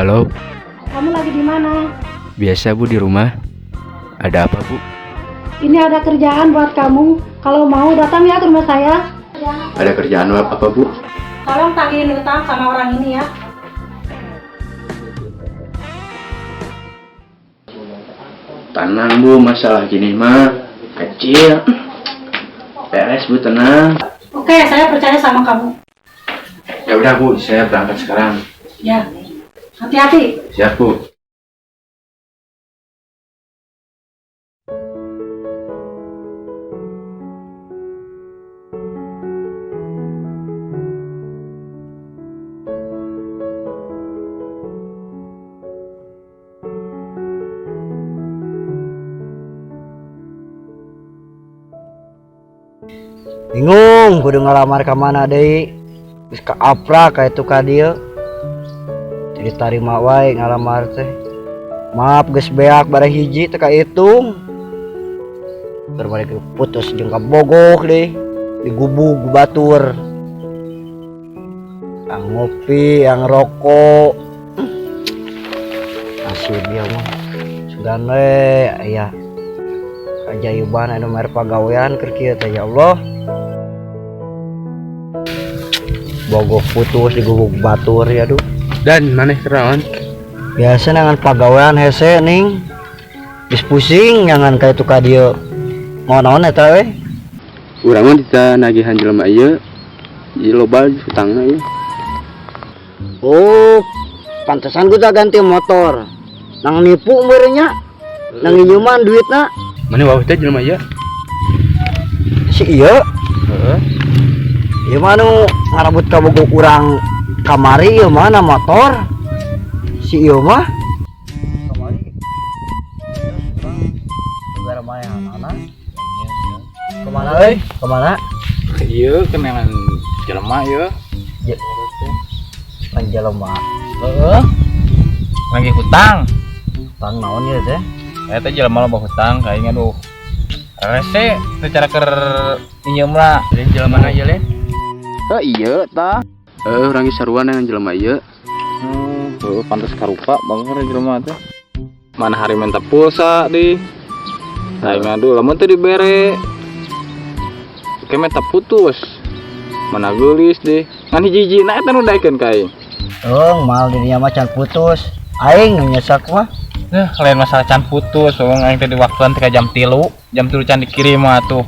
Halo, Kamu lagi di mana? Biasa, Bu, di rumah. Ada apa, Bu? Ini ada kerjaan buat kamu. Kalau mau datang ya ke rumah saya. Ada kerjaan apa, Bu? Tolong tagihin utang sama orang ini ya. Tenang, Bu, masalah gini mah kecil. Beres, Bu, tenang. Oke, saya percaya sama kamu. Ya udah, Bu, saya berangkat sekarang. Ya. Hati-hati. Siap, Bu. Bingung kudu ngalamar ka mana deui. Geus kaaprak ka itu ka dieu. Teu ditarima wae ngalamar teh. Maaf, geus beak bara hiji teu kahitung. Keur balik putus jeung kabogoh deui. Digubug ku batur. Yang ngopi, yang rokok. Nasib dia mah. Sugan we aya keajaiban anu mere pagawean keur kieu teh, ya Allah. Bogoh putus digubug batur ya, duh. Dan maneh kerawan? Biasa nangan pagawean hese ning. Geus pusing nyangan ka itu ka dieu. Mau naon eta we? Urang mah bisa nagihan jelema ieu. Ieu loba hutangna ieu. Oh, pantesan gua ganti motor. Nang nipu meureun nya. Nang nginjeman duitna. Maneh wawuh teh jelema ieu? Si ieu. Heeh. Ieu mah anu ngarabut kabogoh urang kamari ieu mah na motor. Si ieu mah. Kamari. Terus urang negara mana? Kemana euy? Kemana? Iya, kenalan jelema ieu. Ya. Kan jelema. Heeh. Lagi hutang. Hutang naon ieu teh? Eta jelema loba hutang kayaknya, aduh. Rese secara keur minjem lah. Lain jelema na ieu, lain? Oh iya tah. Heeh, urang ge sarua dengan jelema ieu. Heuh, pantes karupa banget jelema teh. Mana hari minta pulsa di. Nah, aduh, lamun teu dibere. Oke, minta putus. Mana geulis deh. Ngan hiji-hijina eta nu daekeun ka aing. Oh, mal dirinya mah can putus. Aing nu nyesak mah. Nah, lain masalah can putus, wong aing teh di waktuan teh jam 3, jam 3 can dikirim mah tuh.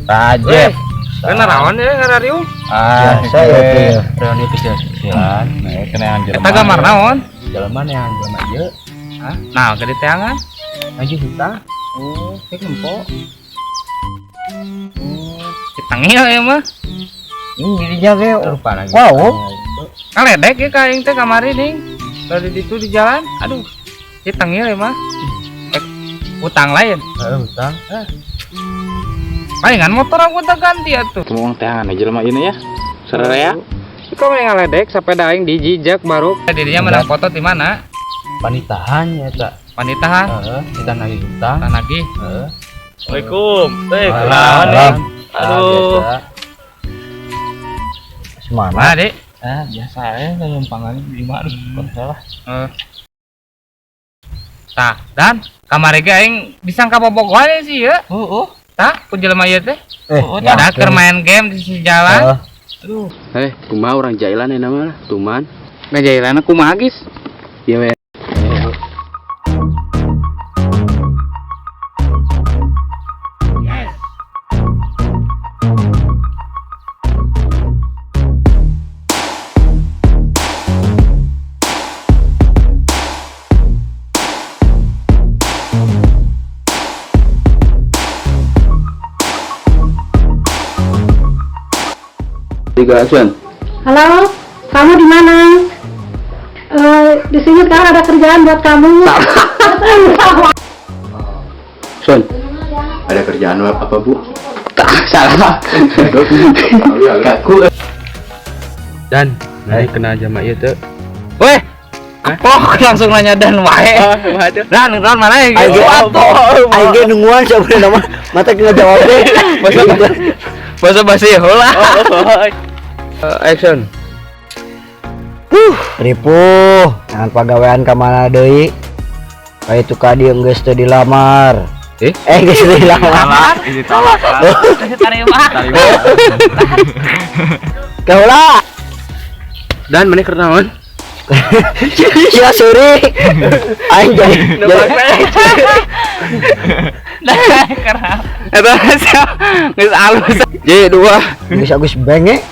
Rajeb. Kan rawan ya ngarariung. Ah, Biasa ya teh. Ya. Reuni kecil-kecilan. Nah, kena yang jelema. Eta gambar naon? Jelema yang jelema ieu. Hah? Nah, gede teangan. Lagi hutang. Oh, kayak empo. Oh, ditengil ya mah. Ini dirinya ge. Lupa lagi. Wow. Ngaledek ya ka aing teh kamari ning. Dari ditu di jalan. Aduh. Ditengil ya mah. Eh, utang lain. Heeh, hutang. Palingan motor aku tak ganti atuh. Temu teangan jelema ieu ya. Sararea. Kok mah ngaledek sepeda aing dijijak baru. Dirinya menang foto di mana? Panitahan ya eta. Panitahan. Heeh, kita nagih hutang. Tanah nagih. Heeh. Assalamualaikum. Eh, Salam. Aduh. Semana? Mana, Dek? Ah, biasa ya numpangan di imah, aduh, salah. Eh. Tah, dan kamari ge aing disangka bobogohan sih ya. Heeh. Tah, ku jelema ieu teh. Eh, Oh, Ada keur main game di sisi jalan. Heeh. Aduh. Eh, kumaha urang jailan eta mah, tuman. Ngajailana kumaha geus? Ieu we. Tiga action. Halo, kamu di mana? Eh, di sini sekarang ada kerjaan buat kamu. Son. Ada kerjaan apa, Bu? Tak salah. Kaku. Dan, nanti kena jama ieu teh. Weh, kepok langsung nanya dan wae. Dan, dan mana ya? Aing ge aing ge nungguan sabenerna mah. Mata kena jawab deh. Basa basi heula. Action. Ripuh, jangan pagawean ka mana deui. Ka itu ka dieu geus teu dilamar. Eh? Eh, geus teu dilamar. Ditolak. Terima. Terima. Kaula. Dan mana keur naon? Ya suri. Aing jadi Nah, kerap. Eta geus alus. J 2. Geus agus benge.